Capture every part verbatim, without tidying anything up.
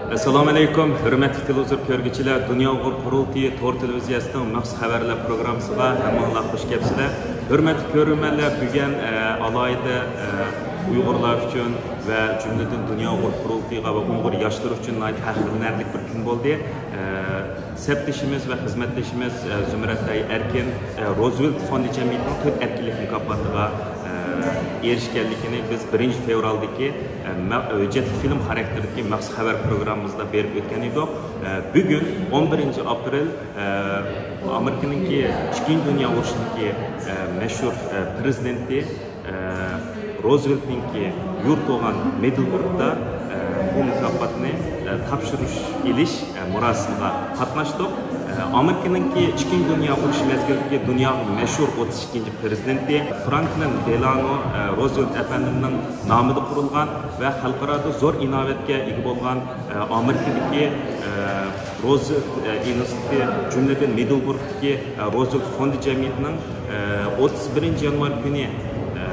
ئەسسالامۇئەلەيكۇم، ھۆرمەتلىك تېلېۋىزور كۆرگۈچىلەر، دۇنيا ئۇيغۇر قۇرۇلتىيى تور تېلېۋىزىيەسىنىڭ مەخسۇس خەۋەرلەر پروگراممىسىغا ھەممىڭلار خوش كەپسىلەر. ھۆرمەتلىك كۆرۈرمەنلەر، بۈگۈن، ئە، ئالاھىدە، ئە، ئۇيغۇرلار ئۈچۈن ۋە جۈملىدىن دۇنيا ئۇيغۇر قۇرۇلتىيىغا ۋە ئۇيغۇر ياشلىرى ئۈچۈن ناھايىتى پەخىرلىنەرلىك بىر كۈن بولدى. ئە، سەپدىشىمىز ۋە خىزمەتدىشىمىز، ئە، زۇمرەتئاي ئەركىن، ئە، روزۋېلت فوندى جەمئىيىتىنىڭ تۆت ئەركىنلىك مۇكاپاتىغا، ئە، ئېرىشكەنلىكىنى بىز بىرىنچى فېۋرالدىكى، ئە، مە-، ھۆججەتلىك فىلىم خاراكتېرىدىكى مەخسۇس خەۋەر پروگراممىمىزدا بېرىپ ئۆتكەن ئىدۇق. ئە، بۈگۈن ئون بىرىنچى ئاپرېل، ئە، ئامېرىكىنىڭكى ئىككىنچى دۇنيا ئۇرۇشىنىڭكى، ئە، مەشھۇر، ئە، پرېزىدېنتى، ئە، روزۋېلتنىڭكى يۇرتى بولغان مىدلبۇرگدا، ئە، بۇ مۇكاپاتنى، ئە، تاپشۇرۇش ئېلىش، ئە، مۇراسىمىغا قاتناشتۇق. ئە، ئامېرىكىنىڭكى ئىككىنچى دۇنيا ئۇرۇشى مەزگىلىدىكى دۇنياغا مەشھۇر ئوتتۇز ئىككىنچى پرېزىدېنتى فرانكلىن دېلانو، ئە، روزۋېلت ئەپەندىمنىڭ نامىدا قۇرۇلغان ۋە خەلقئارادا زور ئىناۋەتكە ئىگە بولغان، ئە، ئامېرىكىدىكى، ئە، روزۋېلت، ئە، ئىنستىتۇتى، جۈملىدىن مىدلبۇرگدىكى، ئە، روزۋېلت فوندى جەمئىيىتىنىڭ، ئە، ئوتتۇز بىرىنچى يانۋار كۈنى، ئە،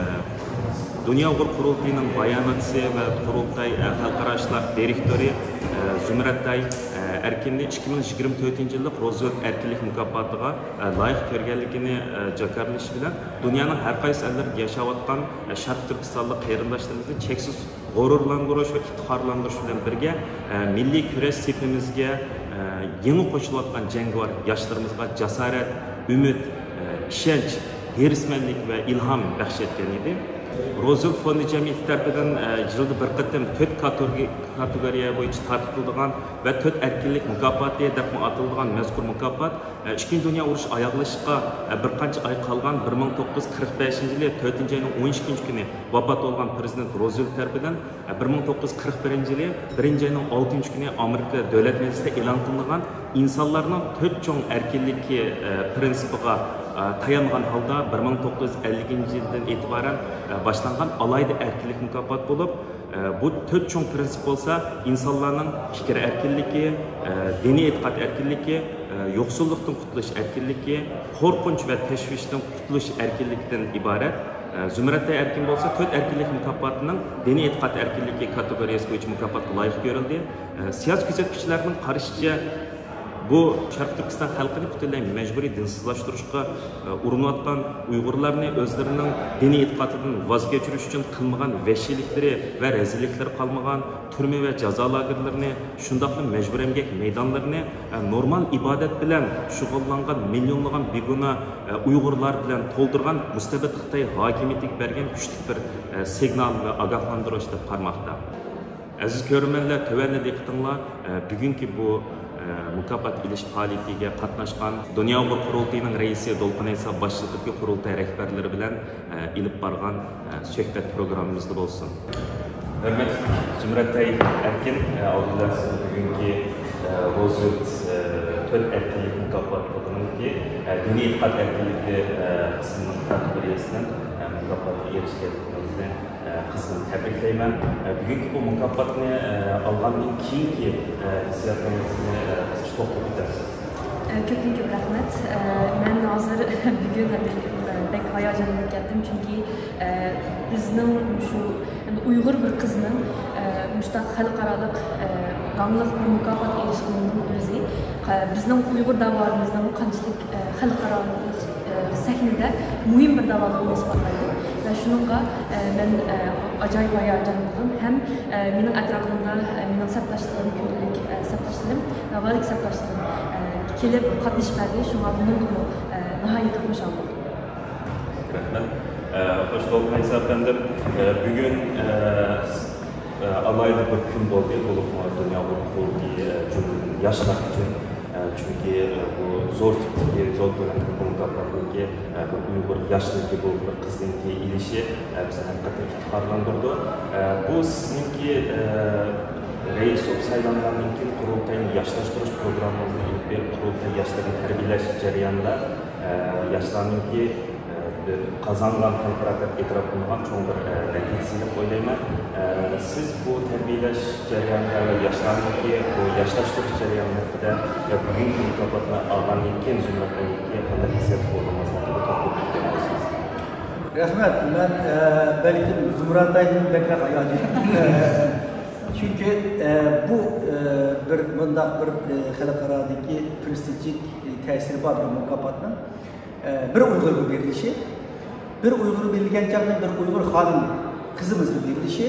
دۇنيا ئۇيغۇر قۇرۇلتىيىنىڭ باياناتچىسى ۋە قۇرۇلتاي، ئە، خەلقئارا ئىشلار دىرېكتورى، ئە، زۇمرەتئاي، ئە، ئەركىننى ئىككى مىڭ يىگىرمە تۆتىنچى يىللىق روزۋېلت ئەركىنلىك مۇكاپاتىغا، ئە، لايىق كۆرگەنلىكىنى، ئە، جاكارلىشى بىلەن، دۇنيانىڭ ھەر قايسى ئەللىرىدە ياشاۋاتقان، ئە، شەرقىي تۈركىستانلىق قېرىنداشلىرىمىزنى چەكسىز غۇرۇرلاندۇرۇش ۋە ئىپتىخارلاندۇرۇش بىلەن بىرگە، ئە، مىللىي كۈرەش سېپىمىزگە، ئە، يېڭى قوشۇلۇۋاتقان جەڭگىۋار ياشلىرىمىزغا جاسارەت، ئۈمىد، ئە، ئىشەنچ، ھېرىسمەنلىك ۋە ئىلھام بەخش ئەتكەن ئىدى. روزۋېلت فوندى جەمئىيىتى تەرىپىدىن، ئە، يىلدا بىر قېتىم تۆت كاتېگورىيە بويىچە تارقىتىلىدىغان ۋە تۆت ئەركىنلىك مۇكاپاتى دەپمۇ ئاتىلىدىغان مەزكۇر مۇكاپات، ئە، ئىككىنچى دۇنيا ئۇرۇشى ئاياغلىشىشقا، ئە، بىر قانچە ئاي قالغان بىر مىڭ توققۇز يۈز قىرىق بەشىنچى يىلى تۆتىنچى ئاينىڭ ئون ئىككىنچى كۈنى ۋاپات بولغان پرېزىدېنت روزۋېلت تەرىپىدىن، ئە، بىر مىڭ توققۇز يۈز قىرىق بىرىنچى يىلى بىرىنچى ئاينىڭ ئالتىنچى كۈنى ئامېرىكا دۆلەت مەجلىسىدە ئېلان قىلىنغان ئىنسانلارنىڭ تۆت چوڭ ئەركىنلىكى، ئە، پرىنسىپىغا، ئە، تايانغان ھالدا بىر مىڭ توققۇز يۈز ئەللىكىنچى يىلدىن ئېتىبارەن، ئە، باشلانغان ئالاھىدە ئەركىنلىك مۇكاپات بولۇپ، ئە، بۇ تۆت چوڭ پرىنسىپ بولسا ئىنسانلارنىڭ پىكىر ئەركىنلىكى، ئە، دىنىي ئېتىقاد ئەركىنلىكى، ئە، يوقسۇللۇقتىن قۇتۇلۇش ئەركىنلىكى، قورقۇنچ ۋە تەشۋىشتىن قۇتۇلۇش ئەركىنلىكىدىن ئىبارەت. ئە، زۇمرەتئاي ئەركىن بولسا تۆت ئەركىنلىك مۇكاپاتىنىڭ دىنىي ئېتىقاد ئەركىنلىكى كاتېگورىيەسى بويىچە مۇكاپاتقا لايىق كۆرۈلدى. ئە، سىياسىي كۆزەتكۈچىلەرنىڭ قارىشىچە، بۇ شەرقىي تۈركىستان خەلقىنى پۈتۈنلەي مەجبۇرىي دىنسىزلاشتۇرۇشقا، ئە، ئۇرۇنۇۋاتقان ئۇيغۇرلارنى ئۆزلىرىنىڭ دىنىي ئېتىقادىدىن ۋاز كەچۈرۈش ئۈچۈن قىلمىغان ۋەھشىيلىكلىرى ۋە رەزىللىكلىرى قالمىغان تۈرمە ۋە جازا لاگېرلىرىنى، شۇنداقلا مەجبۇرىي ئەمگەك مەيدانلىرىنى، ئە، نورمال ئىبادەت بىلەن شۇغۇللانغان مىليونلىغان بىگۇناھ، ئە، ئۇيغۇرلار بىلەن تولدۇرغان مۇستەبىت خىتاي ھاكىمىيىتىگە بەرگەن كۈچلۈك بىر، ئە، سىگنال ۋە ئاگاھلاندۇرۇش دەپ قارىماقتا. ئەزىز كۆرۈرمەنلەر، تۆۋەندە دىققىتىڭلار، ئە، بۈگۈنكى بۇ، ئە، مۇكاپات ئېلىش پائالىيىتىگە قاتناشقان دۇنيا ئۇيغۇر قۇرۇلتىيىنىڭ رەئىسى دولقۇن ئەيسا باشچىلىقىدىكى قۇرۇلتاي رەھبەرلىرى بىلەن، ئە، ئېلىپ بارغان، ئە، سۆھبەت پروگراممىمىزدا بولسۇن. ھۆرمەتلىك زۇمرەتئاي ئەركىن، ئە، ئالدى بىلەن سىزنى بۈگۈنكى، ئە، روزۋېلت، ئە، تۆت ئەركىنلىك مۇكاپاتلىقىنىڭكى، ئە، دىنىي ئېتىقاد ئەركىنلىكى، ئە، قىسمىنىڭ كاتېگورىيەسىدىن، ئە، مۇكاپاتقا ئېرىشكەنلىكىڭىزنى، ئە، قىزغىن تەبرىكلەيمەن. ئە، بۈگۈنكى بۇ مۇكاپاتنى، ئە، ئالغاندىن كېيىنكى، ئە، ھېسسىياتىڭىزنى، ئە، قىسقىچە توختىلىپ ئۆتەرسىز. ئە، كۆپتىن كۆپ رەھمەت. ئە، مەن ھازىر بۈگۈن، ئە، بەك ھاياجانلىنىپ كەتتىم، چۈنكى، ئە، بىزنىڭ مۇشۇ، يەنى ئۇيغۇر بىر قىزنىڭ، ئە، مۇشۇنداق خەلقئارالىق، ئە، داڭلىق بىر مۇكاپات ئېلىشىنىڭ ئۆزى، ئە، بىزنىڭ ئۇيغۇر داۋالىرىمىزنىڭ قانچىلىك، ئە، خەلقئارالىق، ئە، سەھنىدە مۇھىم بىر داۋالىقنى ئىسپاتلايدۇ. ۋە شۇنىڭغا، ئە، مەن، ئە، ئاجايىپ ھاياجان بولدۇم. ھەم، ئە، مېنىڭ ئەتراپىمدا، ئە، مېنىڭ سەپداشلىرىم، كۈندىلىك، ئە، سەپداشلىرىم، داۋالىق سەپداشلىرىم، ئە، كېلىپ قاتنىشىپ بەردى. شۇڭا بۇنىڭغىمۇ، ئە، ناھايىتى خۇشال بولدۇم. رەھمەت. ئە، خوش، دولقۇن ئەيسا ئەپەندىم، ئە، بۈگۈن، ئە، ئە، ئالاھىدە بىر كۈن بولدى، بولۇپمۇ دۇنيا ئۇيغۇر قۇرۇلتىيى، ئە، جۈملىدىن ياشلار ئۈچۈن. ئە، چۈنكى، ئە، بۇ زور تىپتىكى، زور كۆلەمدىكى بۇ مۇكاپاتنىڭكى، ئە، بۇ ئۇيغۇر ياشلىرىدىكى بۇ بىر قىزنىڭكى ئېلىشى، ئە، بىزنى ھەقىقەتەن ئىپتىخارلاندۇرىدۇ. ئە، بۇ سىزنىڭكى، ئە، رەئىس بولۇپ سايلانغاندىن كېيىن قۇرۇلتاينى ياشلاشتۇرۇش پروگراممىڭىزنى ئېلىپ بېرىپ، قۇرۇلتاي ياشلىرىنى تەربىيەلەش جەريانىدا، ئە، ياشلارنىڭكى، ئە، بىر قازانغان خەلقئارا دەپ ئېتىراپ قىلىنغان چوڭ بىر، ئە، نەتىجىسى دەپ ئويلايمەن. ئە، سىز بۇ تەربىيەلەش جەريانىدا ۋە ياشلارنىڭكى بۇ ياشلاشتۇرۇش جەريانى ھەققىدە ۋە بۈگۈنكى مۇكاپاتنى ئالغاندىن كېيىن زۇمرەتنىڭكى قانداق ھېسسىيات بولغىنىڭىز ھەققىدە توختىلىپ ئۆتكەن بولسىڭىز. رەھمەت. مەن، ئە، بەلكىم زۇمرەتئايدىن بەكرەك ھاياجانلاندىم. چۈنكى، ئە، بۇ، ئە، بىر مۇنداق بىر، ئە، خەلقئارادىكى پرېستىژلىك، ئە، تەسىرى بار بىر مۇكاپاتنىڭ، ئە، بىر ئۇيغۇرغا بېرىلىشى، بىر ئۇيغۇرغا بېرىلگەن چاغدا بىر ئۇيغۇر خانىم قىزىمىزغا بېرىلىشى،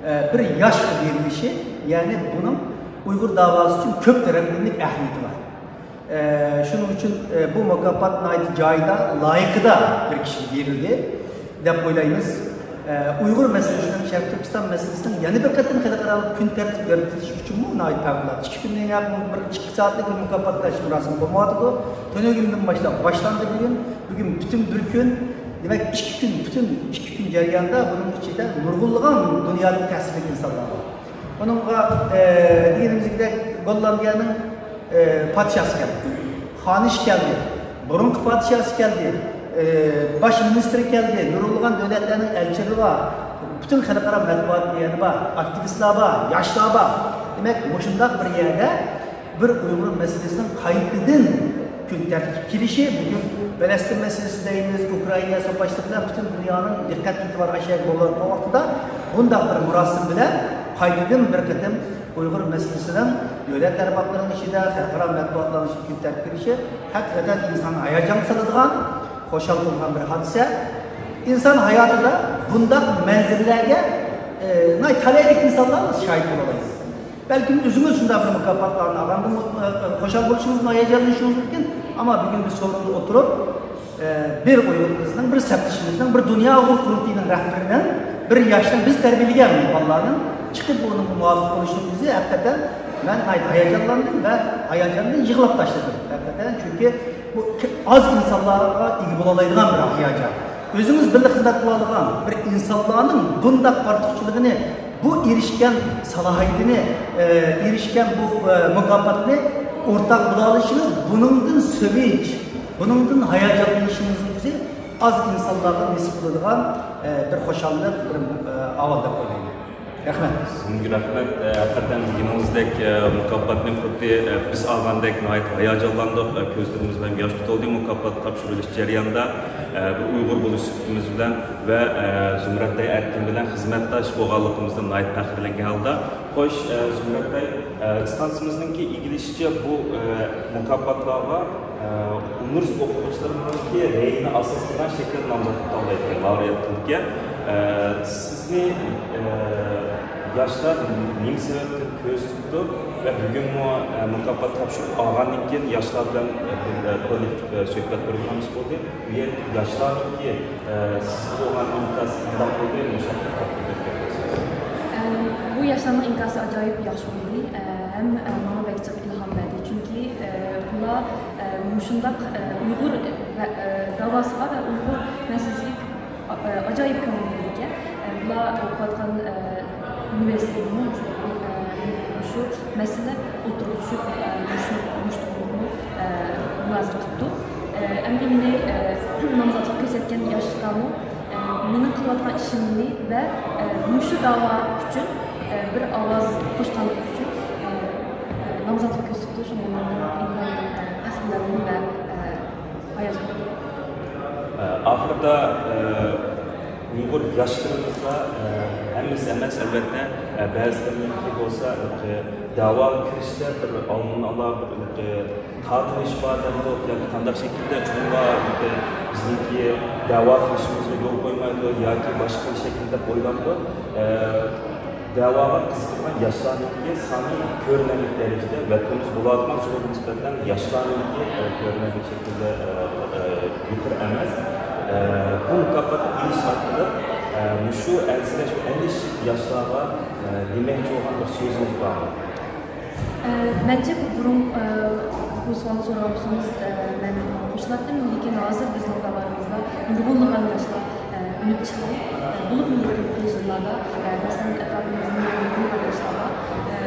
ئە، بىر ياشقا بېرىلىشى، يەنى بۇنىڭ ئۇيغۇر داۋاسى ئۈچۈن كۆپ تەرەپلىمىلىك ئەھمىيىتى بار. ئە، شۇنىڭ ئۈچۈن، ئە، بۇ مۇكاپات ناھايىتى جايىدا، لايىقىدا بىر كىشىگە بېرىلدى دەپ ئويلايمىز. ئە، ئۇيغۇر مەسىلىسىنىڭ، شەرقىي تۈركىستان مەسىلىسىنىڭ يەنە بىر قېتىم خەلقئارالىق كۈن تەرتىپى يارىتىلىشى ئۈچۈنمۇ ناھايىتى پەۋقۇلئاددە. ئىككى كۈندىن يەنە بىر ئىككى سائەتلىك بىر مۇكاپاتلاش مۇراسىمى بولمايۋاتىدۇ. تۈنۈگۈندىن باشلاپ باشلاندى بۈگۈن. بۈگۈن پۈتۈن بىر كۈن، دېمەك، ئىككى كۈن، پۈتۈن ئىككى كۈن جەريانىدا بۇنىڭ ئىچىدە نۇرغۇنلىغان دۇنيادىكى تەسىرلىك ئىنسانلار بار. بۇنىڭغا، ئە، دېگىنىمىزدەك، گوللاندىيەنىڭ، ئە، پادىشاھسى كەلدى، خانىشى كەلدى، بۇرۇنقى پادىشاھسى كەلدى، ئە، باش مىنىستىرى كەلدى، نۇرغۇنلىغان دۆلەتلەرنىڭ ئەلچىلىرى بار، پۈتۈن خەلقئارا مەتبۇئات يەنە بار، ئاكتىۋىستلار بار، ياشلار بار. دېمەك، مۇشۇنداق بىر يەردە بىر ئۇيغۇر مەسىلىسىنىڭ قايتىدىن كۈن تەرتىپكە كېلىشى، بۈگۈن پەلەستىن مەسىلىسى دەيمىز، ئۇكرائىنا سوقۇشلىرى بىلەن پۈتۈن دۇنيانىڭ دىققەت ئېتىبارى ئاشۇ يەرگە بولۇۋاتقان ۋاقتىدا، بۇنداق بىر مۇراسىم بىلەن قايتىدىن بىر قېتىم ئۇيغۇر مەسىلىسىنىڭ دۆلەت ئەربابلىرىنىڭ ئىچىدە، خەلقئارا مەتبۇئاتلارنىڭ ئىچىدە كۈن تەرتىپكە كېلىشى ھەقىقەتەن ئىنساننى ھاياجانغا سالىدىغان، خۇشال قىلىدىغان بىر ھادىسە. ئىنسان ھاياتىدا بۇنداق مەنزىرىلەرگە، ئە، ناھايىتى تەلەيلىك ئىنسانلار شاھىت بولالايدۇ. بەلكىم ئۆزىڭىز شۇنداق بىر مۇكاپاتلارنى ئالغاندىمۇ، ئە، ئە، خۇشال بولۇشىڭىز، ھاياجانلىنىشىڭىز مۇمكىن. ئەمما بۈگۈن بىز سورۇندا ئولتۇرۇپ، ئە، بىر ئۇيغۇرىمىزنىڭ، بىر سەپدىشىمىزنىڭ، بىر دۇنيا ئۇيغۇر قۇرۇلتىيىنىڭ رەھبىرىنىڭ، بىر ياشنىڭ، بىز تەربىيەلىگەن بالىلارنىڭ چىقىپ بۇنىڭغا مۇۋاپىق بولۇشىنىڭ ئۆزى ھەقىقەتەن مەن ناھايىتى ھاياجانلاندىم ۋە ھاياجاندىن يىغلاپ تاشلىدىم. ھەقىقەتەن، چۈنكى بۇ ئاز ئىنسانلارغا ئىگە بولالايدىغان بىر ھاياجان. ئۆزىڭىز بىللە خىزمەت قىلالىغان بىر ئىنسانلارنىڭ بۇنداق ئارتۇقچىلىقىنى، بۇ ئېرىشكەن سالاھىيىتىنى، ئە، ئېرىشكەن بۇ، ئە، مۇكاپاتنى ئورتاق بولالىشىڭىز، بۇنىڭدىن سۆيۈنچ، بۇنىڭدىن ھاياجانلىنىشىڭىزنىڭ ئۆزى ئاز ئىنسانلارغا نېسىپ قىلىدىغان، ئە، بىر خۇشاللىق، بىر، ئە، ئاۋاز دەپ ئويلايمەن. رەھمەت. سىزگە رەھمەت. ئە، ھەقىقەتەن دېگىنىڭىزدەك، ئە، مۇكاپاتنى خۇددى، ئە، بىز ئالغاندەك ناھايىتى ھاياجانلاندۇق. ئە، كۆزلىرىمىز بىلەن ياشقا تولدى. مۇكاپات تاپشۇرۇلۇش جەريانىدا، ئە، بىر ئۇيغۇر بولۇش سۈپىتىمىز بىلەن ۋە، ئە، زۇمرەتئاي ئەركىن بىلەن خىزمەتداش بولغانلىقىمىزدىن ناھايىتى پەخىرلەنگەن ھالدا. خوش، ئە، زۇمرەتئاي، ئە، ئىستانسىمىزنىڭكى ئىگىلىشىچە بۇ، ئە، مۇكاپاتلارغا، ئە، ئۇنىۋېرسىتېت ئوقۇغۇچىلىرىنىڭكى رەيىنى ئاساس قىلغان شەكىلدە نامزاتلىق تاللايدىكەن، لائورېئات قىلىدىكەن. ئە، سىزنى، ئە، ياشلار نېمە سەۋەبتىن كۆزىتىپتۇ ۋە بۈگۈنمۇ، ئە، مۇكاپات تاپشۇرۇپ ئالغاندىن كېيىن ياشلار بىلەن، ئە، بىر، ئە، كوللېكتىپ، ئە، سۆھبەت پروگراممىسى بولدى. بۇ يەردە ياشلارنىڭكى، ئە، سىزگە بولغان ئىنكاسى قانداق بولدى؟ مۇشۇ ھەققىدە توختىلىپ ئۆتكەن بولسىڭىز. ئە، بۇ ياشلارنىڭ ئىنكاسى ئاجايىپ ياخشى بولدى، ئە، ھەم، ئە، ماڭا بەك جىق ئىلھام بەردى. چۈنكى، ئە، بۇلار، ئە، مۇشۇنداق، ئە، ئۇيغۇر ۋە، ئە، داۋاسىغا ۋە ئۇيغۇر مەسىلىسىگە ئا-، ئە، ئاجايىپ كۆڭۈل بۆلىدىكەن. ئە، بۇلار ئوقۇۋاتقان، ئە، ئۇنىۋېرسىتېتمۇ، ئە، مۇشۇ مەسىلە ئولتۇرۇپ چۈشۈپ، ئە، مۇشۇ، مۇشۇ تۇغۇلۇقنى، ئە، مۇنازىرە قىپتۇ. ئە، ئەمدى مېنى، ئە، نامزاتلىق كۆرسەتكەن ياشلارمۇ، ئە، مېنىڭ قىلىۋاتقان ئىشىمنى ۋە، ئە، مۇشۇ داۋا ئۈچۈن، ئە، بىر ئاۋاز قوشقانلىقى ئۈچۈن، ئە، ئە، نامزاتلىق كۆرسىتىپتۇ. شۇڭا مەن ئىنتايىن، ئە، پەخىرلەندىم ۋە، ئە، ھاياجانلاندىم. ئە، ئاخىرىدا، ئە، ئۇيغۇر ياشلىرىمىزغا، ئە، ھەممىسى ئەمەس، ئەلۋەتتە، ئە، بەزىلىرىنىڭكى بولسا، ئە، دەۋاغا كىرىشتە بىر ئالدىن ئالا بىر، ئە، تارتىنىش بار دەمدۇق ياكى قانداق شەكىلدە چوڭلار بىزنىڭكى دەۋا قىلىشىمىزغا يول قويمايدۇ ياكى باشقا شەكىلدە ئويلامدۇ. ئە، دەۋاغا قىزىقىدىغان ياشلارنىڭكى سانى كۆرۈنەرلىك دەرىجىدە، ۋەتىنىمىز بولۇۋاتقان سورۇنغا نىسبەتەن ياشلارنىڭكى، ئە، كۆرۈنەرلىك شەكىلدە، ئە، ئە، يۇقىرى ئەمەس. ئە، بۇ مۇكاپاتنى ئېلىش ئارقىلىق، ئە، مۇشۇ ئەنسىرەش ۋە ئەندىشىلىك ياشلارغا، ئە، دېمەكچى بولغان بىر سۆزىڭىز بارمۇ؟ ئە، مەنچە بۇ بۇرۇن، ئە، بۇ سوئالنى سورىغان بولسىڭىز، ئە، مەن قوشۇلاتتىم، لېكىن ھازىر بىزنىڭ داۋامىزدا نۇرغۇنلىغان ياشلار، ئە، ئۈنۈپ چىقتى. ئە، بولۇپمۇ يېقىنقى يىللاردا، ئە، مەسىلەن، ئەتراپىمىزدىن نۇرغۇنلىغان ياشلار بار. ئە،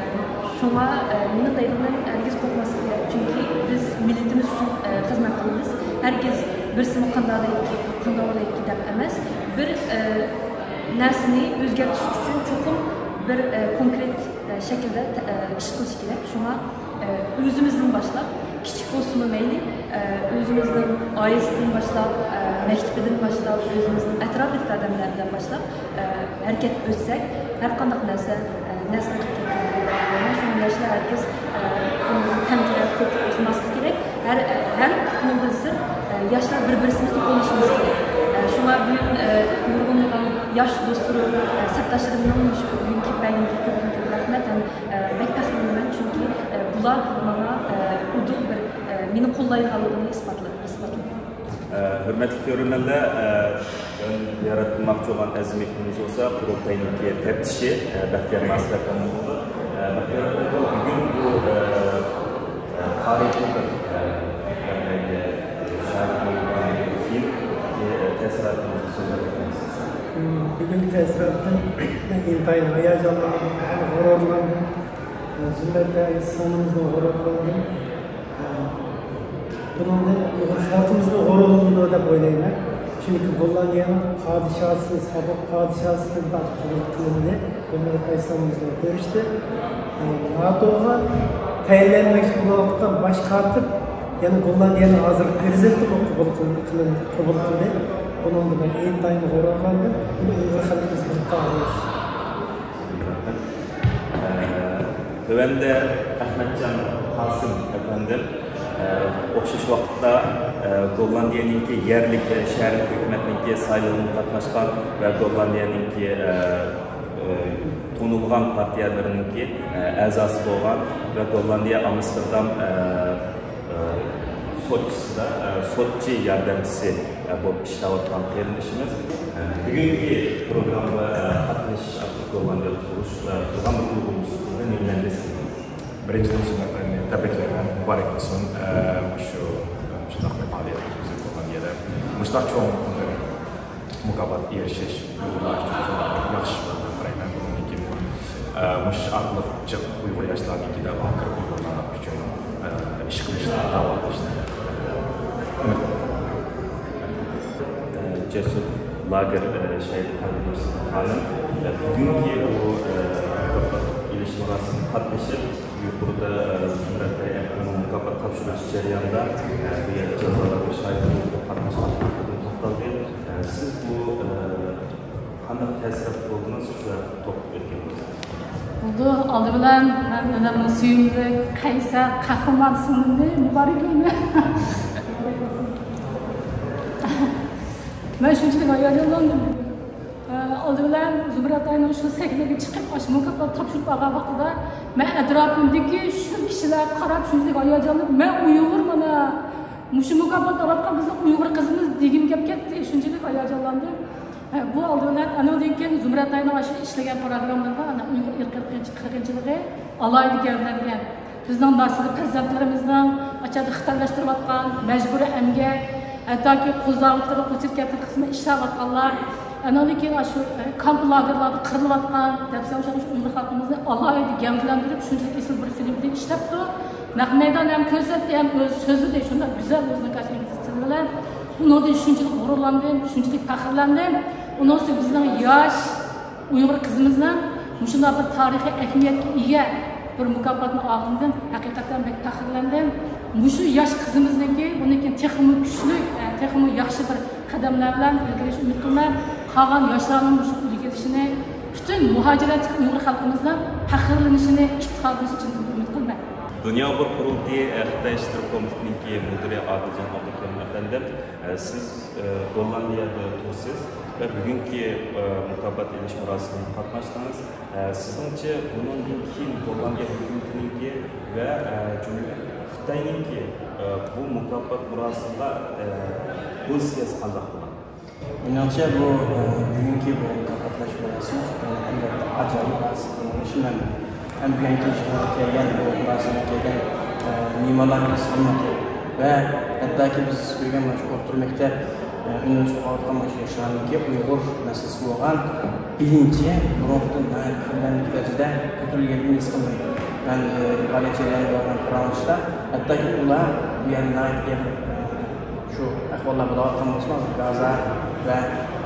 شۇڭا، ئە، مېنىڭ دەيدىغىنىم، ھەرگىز قورقماسلىق كېرەك، چۈنكى بىز مىللىتىمىز ئۈچۈن، ئە، خىزمەت قىلىمىز. ھەرگىز بىرسىمۇ قانداق دەيدىكى، قانداق دەيدىكى دەپ ئەمەس، بىر، ئە، نەرسىنى ئۆزگەرتىش ئۈچۈن چوقۇم بىر، ئە، كونكرېت، ئە، شەكىلدە، ئە، ئىش قىلىش كېرەك. شۇڭا، ئە، ئۆزىمىزدىن باشلاپ، كىچىك بولسىمۇ مەيلى، ئە، ئۆزىمىزنىڭ ئائىلىسىدىن باشلاپ، ئە، مەكتىپىدىن باشلاپ، ئۆزىمىزنىڭ ئەتراپىدىكى ئادەملەردىن باشلاپ، ئە، ھەرىكەت ئۆتسەك، ھەر قانداق نەرسە، ئە، نەرسىنى قىلىپ قىلماسلىق كېرەك. ھەر، ھەم ئۇنىڭدىن سىرت، ئە، ياشلار بىر-بىرسىمىزنى قوللىشىمىز كېرەك. ئە، شۇڭا بۈگۈن، ئە، نۇرغۇنلىغان ياش دوستلىرىم، ئە، سەپداشلىرىمنىڭ مۇشۇ بۈگۈن كېلىپ بەرگىنىگە كۆپتىن كۆپ رەھمەت ھەم، ئە، بەك پەخىرلىنىمەن، چۈنكى، ئە، بۇلار ماڭا، ئە، ئۇدۇل بىر، ئە، مېنى قوللايدىغانلىقىنى ئىسپاتلىدى، ئىسپاتلىدى. ھۆرمەتلىك كۆرۈرمەنلەر، زىيارەت قىلماقچى بولغان ئەزىز مېھمىنىمىز بولسا قۇرۇلتاينىڭكى تەپتىشى بەختىيار ناسىر ئەپەندىمىز. بەختىيار ئەپەندىمىز بۈگۈن بۇ تارىخىي بىر شەھەرگە شاھىت بولغاندىن كېيىن تەسىراتىڭىزنى سۆزلەپ ئۆتمەكچىسىز. بۈگۈنكى تەسىراتتىن مەن ئىنتايىن ھاياجانلاندىم ھەم غۇرۇرلاندىم. زۇمرەت سىڭلىمىزدىن غۇرۇرلاندىم. بۇنىڭدىن ئۇيغۇر خەلقىمىزمۇ غۇرۇرلىنىدۇ دەپ ئويلايمەن. چۈنكى گوللاندىيەنىڭ پادىشاھى، سابىق پادىشاھىدىن تارتىپ قوبۇل قىلىندى. ئۆمەر ئەلەيھىسسالام بىزنى كۆرۈشتى. ناتوغا تەيىنلەنمەكچى بولۇۋاتقان باش كاتىپ، يەنى گوللاندىيەنىڭ ھازىرقى پىرېزىدېنتىمۇ قوبۇل قىلىندى، قوبۇل قىلدى. بۇنىڭدىن مەن ئىنتايىن غۇرۇرلاندىم. بۇنى ئۇيغۇر خەلقىمىز بىلىپ قالغان ياخشى. تۆۋەندە ئەخمەتجان قاسىم ئەپەندىم، ئوخشاش ۋاقىتتا، گوللاندىيەنىڭكى يەرلىك شەھەرلىك ھۆكۈمەتنىڭكى سايلىۋىغا قاتناشقان ۋە گوللاندىيەنىڭكى، تونۇلغان پارتىيەلىرىنىڭكى، ئەزاسى بولغان ۋە گوللاندىيە ئامستېردام سوتچىسىدا، سوتچى ياردەمچىسى بولۇپ ئىشلەۋاتقان قېرىندىشىمىز. بۈگۈنكى پروگراممىغا قاتنىشىش ئارقىلىق گوللاندىيەدە تۇرۇش، تۇرغان بىر ئۇيغۇر مۇسلىمىنى نېمىلەرنى ھېس قىلدىڭىز؟ بىرىنچىدىن، زۇمرەت ئاينى تەبرىكلەيمەن، مۇبارەك بولسۇن. مۇشۇ، مۇشۇنداق بىر پائالىيەت ئۆتكۈزۈپ گوللاندىيەدە مۇشۇنداق چوڭ بىر مۇكاپات ئېرىشىش ئۇيغۇرلار ئۈچۈن ياخشى بولدى دەپ قارايمەن. بۇنىڭدىن كېيىن، ئە، مۇشۇ ئارقىلىق جىق ئۇيغۇر ياشلارنىڭكى دەۋا قىلىپ، ئۇيغۇرلار ئۈچۈن، ئە، ئىش قىلىشلار، دەۋا قىلىشلار ئۈمىد قىلىمەن. جەسۇر لاگېر، ئە، شاھىدى قەلبىمىز خانىم، ئە، بۈگۈنكى بۇ، ئە، مۇكاپات ئېلىش مۇراسىمىگە قاتنىشىپ، يۇقىرىدا، ئە، زۇمرەت ئەپەندىمىز مۇكاپات تاپشۇرۇش جەريانىدا، ئە، بۇ يەردە جازالارغا شاھىت بولۇپ قاتناشقانلىقىدىن توختالدى. ئە، سىز بۇ، ئە، قانداق تەسىراتتا بولدىڭىز؟ شۇ ھەققىدە توختىلىپ ئۆتكەن بولسىڭىز. بولدى، ئالدى بىلەن مەن ئۆزۈمنىڭ سۆيۈملۈك قەيسەر قەھرىمان سىڭلىمنى مۇبارەكلەيمەن. مەن شۇنچىلىك ھاياجانلاندىم. ئالدى بىلەن زۇمرەت ئاينىڭ شۇ سەھنىگە چىقىپ، ئاشۇ مۇكاپات تاپشۇرۇپ ئالغان ۋاقتىدا، مەن ئەتراپىمدىكى شۇ كىشىلەرگە قاراپ، شۇنچىلىك ھاياجانلىنىپ، مەن ئۇيغۇر، مانا مۇشۇ مۇكاپات ئالىۋاتقان بىزنىڭ ئۇيغۇر قىزىمىز دېگۈم كەپ كەتتى. شۇنچىلىك ھاياجانلاندىم. بۇ ئالدى بىلەن، ئانىڭدىن كېيىن زۇمرەت ئاينىڭ ئاشۇ ئىشلىگەن پروگراممىلىرىدا، ئانا، ئۇيغۇر ئىرقىي قىرغىنچىلىقى ئالاھىدە گەۋدىلەنگەن. بىزنىڭ ناسىزلىق پەرزەنتلىرىمىزنىڭ ئاچادا خىتايلاشتۇرۇۋاتقان، مەجبۇرىي ئەمگەك، ھەتتاكى قۇل زاۋۇتلىرىغا ئوچۇرۇپ كەتكەن قىسمى ئىشلەۋاتقانلار، ئانىڭدىن كېيىن ئاشۇ، ئە، كامپ لاگېرلاردا قىرىلىۋاتقان، دەپسەندە ئوخشاش ئۇيغۇر خەلقىمىزنى ئالاھىدە گەۋدىلەندۈرۈپ، شۇنچىلىك ئېسىل بىر فىلىم بىلەن ئىشلەپتۇ. نەق مەيدان ھەم كۆرسەتتى، ھەم ئۆزى سۆزلىدى، شۇنداق گۈزەل ئۆزىنىڭ ئىنگلىز تىلى بىلەن. بۇنىڭدىن شۇنچىلىك غۇرۇرلاندىم، شۇنچىلىك پەخىرلەندىم. ئۇنىڭ ئۈستىگە بىزنىڭ ياش ئۇيغۇر قىزىمىزنىڭ مۇشۇنداق بىر تارىخىي ئەھمىيەتكە ئىگە بىر مۇكاپاتنى ئالغىنىدىن ھەقىقەتەن بەك پەخىرلەندىم. مۇشۇ ياش قىزىمىزنىڭكى بۇندىن كېيىن تېخىمۇ كۈچلۈك، تېخىمۇ ياخشى بىر قەدەملەر بىلەن ئىلگىرىلىشىنى ئۈمىد قىلىمەن. قالغان ياشلارنىڭ مۇشۇ ئىلگىرىلىشىنى، پۈتۈن مۇھاجىرەتتىكى ئۇيغۇر خەلقىمىزنىڭ پەخىرلىنىشىنى، ئىپتىخارلىنىشىنى چىن ئۈمىد قىلىمەن. دۇنيا ئۇيغۇر قۇرۇلتىيى، ئە، خىتاي ئىشلىرى كومىتېتىنىڭكى مۇدىرى ئادىلجان ئابدۇكېرىم ئەپەندىم، ئە، سىز، ئە، گوللاندىيەدە تۇرسىز ۋە بۈگۈنكى، ئە، مۇكاپات ئېلىش مۇراسىمىغا قاتناشتىڭىز. ئە، سىزنىڭچە بۇنىڭدىن كېيىن گوللاندىيە ھۆكۈمىتىنىڭكى ۋە، ئە، جۈملىدىن خىتاينىڭكى، ئە، بۇ مۇكاپات مۇراسىمىغا، ئە، پوزىتسىيەسى قانداق بولىدۇ؟ مېنىڭچە، بۇ، ئە، بۈگۈنكى بۇ مۇكاپاتلاش مۇراسىمى، ئە، ئەلۋەتتە ئاجايىپ ھادىسە بولۇشى مەلۇم. ھەم بۈگۈنكى يىغىنغا كەلگەن، بۇ مۇراسىمىغا كەلگەن، ئە، مېھمانلارنىڭ سالمىقى ۋە ھەتتاكى بىز كۆرگەن مانا شۇ ئوتتۇرا مەكتەپ، ئە، ئۈندىدار ئوقۇۋاتقان مانا شۇ ياشلارنىڭكى ئۇيغۇر مەسىلىسى بولغان بىلىنچى بۇرۇنقىدىن ناھايىتى كۆرۈنەرلىك دەرىجىدە كۆتۈرۈلگەنلىكىنى ھېس قىلدىم. مەن، ئە، پائالىيەت جەريانىدا بارغان پاراڭلىشىشتا، ھەتتاكى ئۇلار بۇ يەردە ناھايىتى ئېغىر، ئە، شۇ ئەھۋاللار بولۇۋاتقان بولسىمۇ، ھازىر گازا ۋە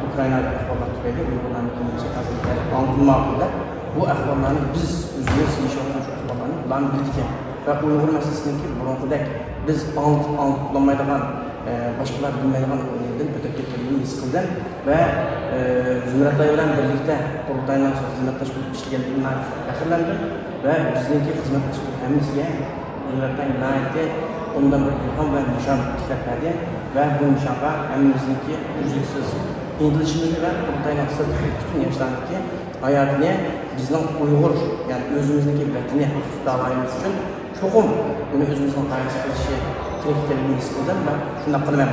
ئۇكرائىنادىكى ئەھۋاللار تۈپەيلى ئۇيغۇرلارنىڭ تۇرمۇشى ھازىر ئاڭلىتىلمايۋاتىدۇ دەپ، بۇ ئەھۋاللارنى بىز ئۆزىمىز ياشاۋاتقان شۇ ئەھۋاللارنى ئۇلارمۇ بىلىدىكەن. ۋە ئۇيغۇر مەسىلىسىنىڭكى بۇرۇنقىدەك بىز ئاڭلىتىپ، ئاڭلىتىپ بولالمايدىغان، ئە، باشقىلار بىلمەيدىغان ئورنىدىن ئۆتۈپ كەتكەنلىكىنى ھېس قىلدىم ۋە، ئە، زۇمرەتئاي بىلەن بىرلىكتە قۇرۇلتاينىڭ خىزمەتداش بولۇپ ئىشلىگەندىكىمدىن ناھايىتى پەخىرلەندىم ۋە بىزنىڭكى خىزمەتداشلىق ھەممىسىگە، ئە، ھۆكۈمەتنىڭ ناھايىتى ئوبدان بىر ئىلھام ۋە نىشان تىكلەپ بەردى ۋە بۇ نىشانغا ھەممىمىزنىڭكى ئۈزلۈكسىز ئىنتىلىشىمىزنى ۋە قۇرۇلتاينىڭ سىرتتىكى پۈتۈن ياشلارنىڭكى ھاياتىنى بىزنىڭ ئۇيغۇر، يەنى ئۆزىمىزنىڭكى ۋەتىنى داۋايىمىز ئۈچۈن چوقۇم بۇنى ئۆزىمىزنىڭ غايىسى قىلىشى كېرەك ئىكەنلىكىنى ھېس قىلدىم ۋە شۇنداق قىلىمەن.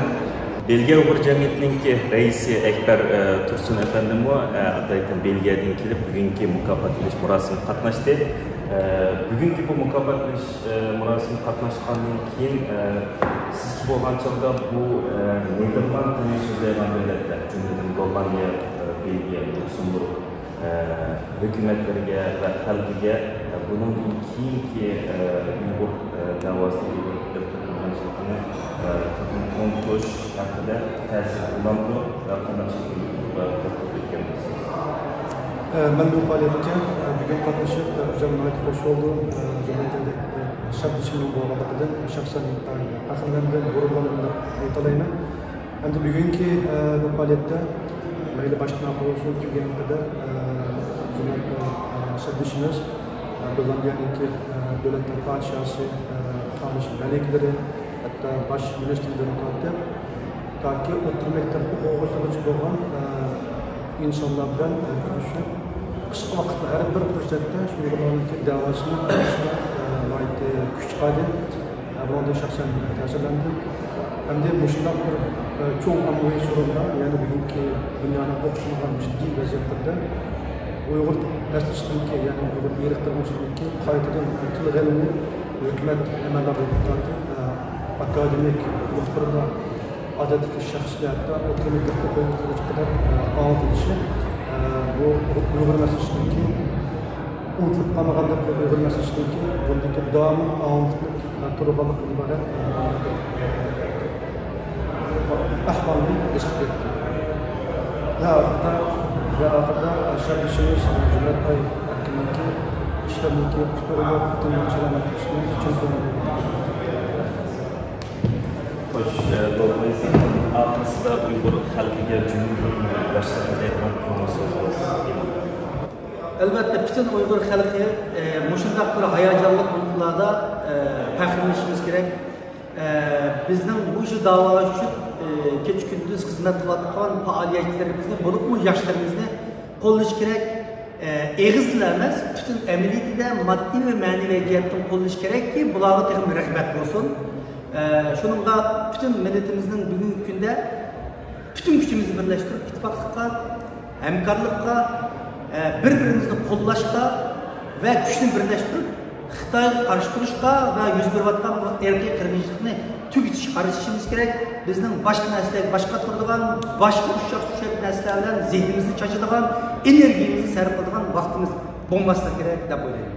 بېلگىيە ئۇيغۇر جەمئىيىتىنىڭكى رەئىسى ئەكبەر، ئە، تۇرسۇن ئەپەندىمۇ، ئە، ئاتايتىن بېلگىيەدىن كېلىپ، بۈگۈنكى مۇكاپات بېرىش مۇراسىمىغا قاتناشتى. ئە، بۈگۈنكى بۇ مۇكاپات بېرىش، ئە، مۇراسىمىغا قاتناشقاندىن كېيىن، ئە، سىزچە بولغان چاغدا بۇ، ئە، نېدېرلاند تىلىنى سۆزلەيدىغان دۆلەتلەر، جۈملىدىن گوللاندىيە، ئە، بېلگىيە، لۇكسېمبۇرگ، ئە، ھۆكۈمەتلىرىگە ۋە خەلقىگە، ئە، بۇنىڭدىن كېيىنكى، ئە، ئۇيغۇر، ئە، دەۋاسىنى ئېلىپ بېرىپ تۇرغانچىلىقىنى، ئە، تېخىمۇ ئۇنتۇش ھەققىدە تەسىر بولامدۇ ۋە قانداق شەكىلدە ئۇيغۇرلار تەتقىق ئۆتكەن بولسىڭىز؟ ئە، مەن بۇ پائالىيەتكە، ئە، بۈگۈن قاتنىشىپ، ئە، ئۆزۈم ناھايىتى خوش بولدۇم. ئە، جۈملىدىن، ئە، شەردىشىمنىڭ بولغانلىقىدىن شەخسەن ئىنتايىن پەخىرلەندىم، غۇرۇرلاندىم دەپ ئېيتالايمەن. ئەمدى بۈگۈنكى، ئە، بۇ پائالىيەتتە مەيلى باشتىن ئاخىر بولسۇن، كەلگەن قەدەر، ئە، جۈملە، ئە، سەپدىشىمىز، ئە، گوللاندىيەنىڭكى، ئە، دۆلەت پادىشاھى، ئە، خانىش مەلىكىلىرى، ھەتتا باش مىنىستىردىن تارتىپ، تاكى ئوتتۇرا مەكتەپ ئوقۇغۇچىلىرىغىچە بولغان، ئە، ئىنسانلار بىلەن، ئە، كۆرۈشۈپ، قىسقا ۋاقىتتا ھەر بىر پۇرسەتتە شۇ ئۇيغۇرلارنىڭكى دەۋاسىنى قىلىشقا، ئە، ناھايىتى كۈچ چىقاردى. ئە، بۇنىڭدىن شەخسەن تەسىرلەندىم. ئەمدى مۇشۇنداق بىر، ئە، چوڭ ئاممىۋى سورۇندا، يەنى بۈگۈنكى دۇنيانىڭ ئوخشىمىغان جىددىي ۋەزىيەتلىرىدە ئۇيغۇر مەسىلىسىنىڭكى، يەنى ئۇيغۇر ئىرقىي قىرغىنچىلىقىنىڭكى قايتىدىن تىلغا ئېلىنىپ، ھۆكۈمەت ئەمەلدارلىرى، ئە، ئاكادېمىك، مۇخبىرلار، ئادەتتىكى شەخسلەر، ھەتتا ئوتتۇرا مەكتەپتە ئوقۇغۇچىلارغىچە قەدەر، ئە، ئاڭلىتىلىشى، ئە، بۇ ئۇيغۇر مەسىلىسىنىڭكى ئۇنتۇلۇپ قالمىغاندەك، ئۇيغۇر مەسىلىسىنىڭكى بۇندىكى داۋاملىق ئاڭلىتىلىپ، ئە، تۇرغانلىقىدىن ئىبارەت، ئە، ئەھۋالنى ھېس قىلىپ يەتتىم. ۋە ئاخىرىدا، ۋە ئاخىرىدا، ئە، شەردىشىمىز، ئە، جۈمەتباي ئەركىننىڭكى ئىشلىرىنىڭكى پۈتۈن سالامەتلىكىنى چىن كۆڭلۈمدىن خوش، ئە، بولمايسىز. ئاخىرسىدا ئۇيغۇر خەلقىگە جۈملىدىن باشلىقىمىز ئېيتقان كۆڭۈل سۆزىڭىز. ئەلۋەتتە، پۈتۈن ئۇيغۇر خەلقى، ئە، مۇشۇنداق بىر ھاياجانلىق مىنۇتلاردا، ئە، پەخىرلىنىشىمىز كېرەك. ئە، بىزنىڭ مۇشۇ داۋا ئۈچۈن، ئە، كېچە-كۈندۈز خىزمەت قىلىۋاتقان پائالىيەتچىلىرىمىزنى، بولۇپمۇ ياشلىرىمىزنى قوللىشى كېرەك. ئە، ئېغىز بىلەن ئەمەس، پۈتۈن ئەمەلىيىتىدە ماددىي ۋە مەنىۋى جەھەتتىن قوللىشى كېرەككى، بۇلارغا تېخىمۇ رىغبەت بولسۇن. ئە، شۇنىڭغا پۈتۈن مىللىتىمىزنىڭ بۈگۈنكى كۈندە پۈتۈن كۈچىمىزنى بىرلەشتۈرۈپ، ئىتتىپاقلىققا، ھەمكارلىققا، ئە، بىر-بىرىمىزنى قوللاشقا ۋە كۈچنى بىرلەشتۈرۈپ، خىتايغا قارشى تۇرۇشقا ۋە يۈز بېرىۋاتقان بۇ ئىرقىي قىرغىنچىلىقنى تۈگىتىشكە قارىشىشىمىز كېرەك. بىزنىڭ باشقا نەرسىلەرگە باش قاتۇرىدىغان، باشقا ئۇششاق-چۈششەك نەرسىلەر بىلەن زېھنىمىزنى چاچىدىغان، ئېنېرگىيەمىزنى سەرپ قىلىدىغان ۋاقتىمىز بولماسلىقى كېرەك دەپ ئويلايمەن.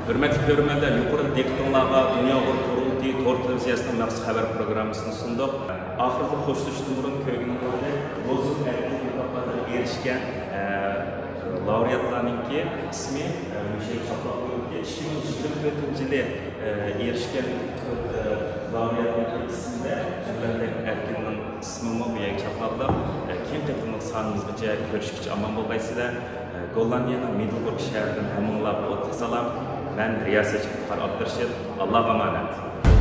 ھۆرمەتلىك كۆرۈرمەنلەر، يۇقىرىدا دىققىتىڭلارغا دۇنيا ئۇيغۇر قۇرۇلتىيى تور تېلېۋىزىيەسىنىڭ مەخسۇس خەۋەر پروگراممىسىنى سۇندۇق. ئاخىرىدا خوشلىشىشتىن بۇرۇن كۆرگىنىڭلاردەك، لوزۇنگ ئەركىنلىك مۇكاپاتىغا ئېرىشكەن، ئە، لاۋرېئاتلارنىڭكى ئىسمى، ئە، مۇشۇ يەرگە چاپلاپ قويۇلدى. ئىككى مىڭ يىگىرمە تۆتىنچى يىلى، ئە، ئېرىشكەن تۆت، ئە، لاۋرېئاتنىڭكى ئىسمىدە زۇبەيدە ئەركىننىڭ ئىسمىمۇ بۇ يەرگە چاپلاپلا، ئە، كېيىنكى قېتىملىق سانىمىزغىچە كۆرۈشكىچە ئامان بولغايسىلەر. ئە، گوللاندىيەنىڭ مىددىلبۇرگ شەھىرىدىن ھەممىڭلارغا ئوتلۇق سالام. مەن رىياسەتچى ئىپتىخار ئابدۇرېشىت. ئاللاغا ئامانەت.